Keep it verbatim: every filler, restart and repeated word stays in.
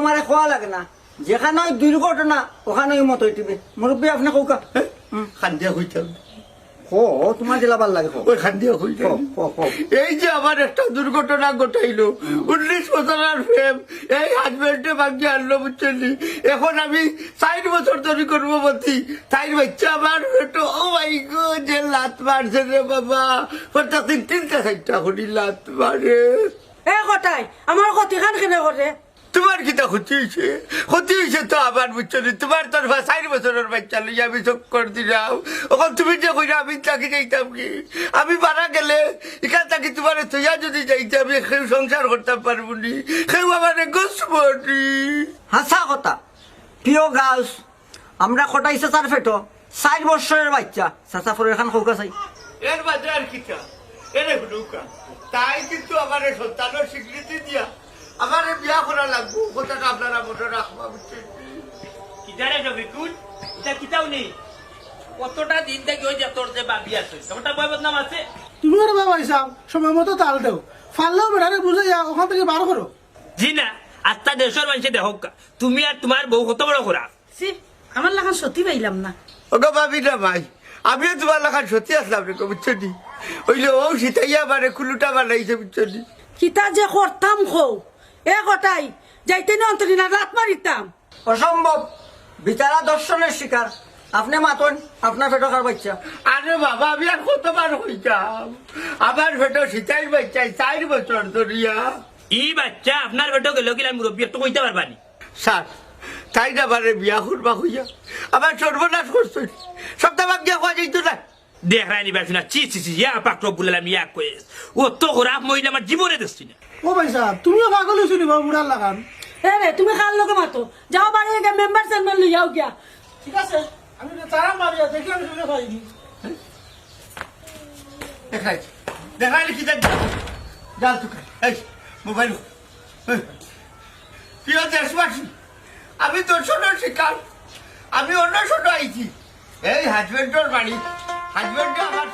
আমারে কওয়া লাগে না, যেখানো দুর্ঘটনা, ওখানো মত অইটিবে। মুরব্বি, আপনে কউক্কা। কান্দিয়া কইতাম। কও, তুমার যেলা ভালা লাগে কও। ওই কান্দিয়া কইতাম। কও, কও, কও। এই যে আমার একটা দুর্ঘটনা ঘটাইলো, উনিশ বছরর প্রেম, এই হাজবেন্ডে ভাঙ্গি আনলো, বুঝছইন নি? এখন আমি চাইর বছর ধরি গর্ভবতী, চাইর বাইচ্চা আমার পেটো। ও মাই গো, যে লাত মারছে রে বাবা, প্রত্যেকদিন তিনটা চাইরটা করি লাত মারে। এ কটাই, আমার ক্ষতিখান কেনে করে? তুমার কিতা ক্ষতি অইছে? ক্ষতি অইছে তো আমার, বুঝছো নি? তুমার তরফা চাইর বছরর বাইচ্চা লইয়া আমি চক্কর দিলাম। অখন তুমি যে কইরা আমি থাকি যাইতাম কি? আমি মারা গেলে ইখান থাকি তুমারে থইয়া যদি যাইতে আমি কেউ সংসার করতাম পারবো নি, কেউ আমারে গোসবো নি। হাছা কথা, প্রিয় গাউস, আমরা কটাই চাচার পেটো চাইর বছরর বাইচ্চা। চাচা, পরের খান কউক্কা চাই। এর বাদে আর কিতা? এরে হুনুক্কা। তাই কিন্তু আমারে সন্তানর স্বীকৃতি দিয়া আমারে বিয়া করা লাগবো, কথাটা আপনারা মনো রাখবা, বুঝছইন নি? কিতা রে রফিকুল? ইতা কিতাও নেই। কতটা দিন থাকি ওই যে তোর যে ভাবি আছে, তখনটা বয় বদনাম আছে। তুমি ওরে বাবা হিসাব, সময় মতো তাল দেও। পারলেও বেটারে বুঝাইয়া ওখান থাকি বার করো। জি না, আস্তা দেশর মানষে দেখউক্কা, তুমি আর তুমার বউ কত বড় খারাপ। ছি, আমার লাখান সতী পাইলাম না। ওগো ভাবি না ভাই, আমিও তুমার লাখান সতী আছলাম রে গো, বুঝছো নি? অইলে ও সিতাইয়া আমারে কুলুটা বানাইছে, বুঝছো নি? কিতা যে করতাম কও, এ কটাই, যাইতে নি অন্তরি না লাত মারিতাম। অসম্ভব, বিচারা ধর্ষণর শিকার। আপনে মাতইন, আপনার পেটো কার বাইচ্চা? আরে বাবা, আমি আর কতবার কইতাম, আমার পেটো সিতাইর বাইচ্চায় চাইর বছর ধরিয়া। ই বাইচ্চা আপনার পেটো গেলো কিলা মুরব্বি, একটু কইতা পারবা নি? স্যার, তাইন আমারে বিয়া করবা কইয়া আমার সর্বনাশ করছইন। সবটা ভাঙ্গিয়া কওয়া যাইতো না। দেখরায় নি বা হুনা, ছি, ছি, ছি, ইয়া পাক রব্বুল আলামিন, ইয়া কয়েস। অত খারাপ মহিলা আমার জীবনে দেখছি না। ও ভাইসাব, তুমিও পাগল অইছো নি বা বুড়ার লাখান? এ রে, তুমি কার লগে মাতো? যাও বাড়ি গিয়া মেম্বার চেয়ারম্যান লইয়াও গিয়া। ঠিক আছে, আমি তারা মারিয়া দেখি আমি শুনে পাইনি। দেখরায়, দেখরায় নি কিতা জাল তুকাই। এই, মোবাইল। এই, প্রিয় দেশবাসী, আমি ধর্ষণর শিকার, আমি অনশনো আইছি। এই হাজবেন্ডর বাড়ি, হাজবেন্ডে আমার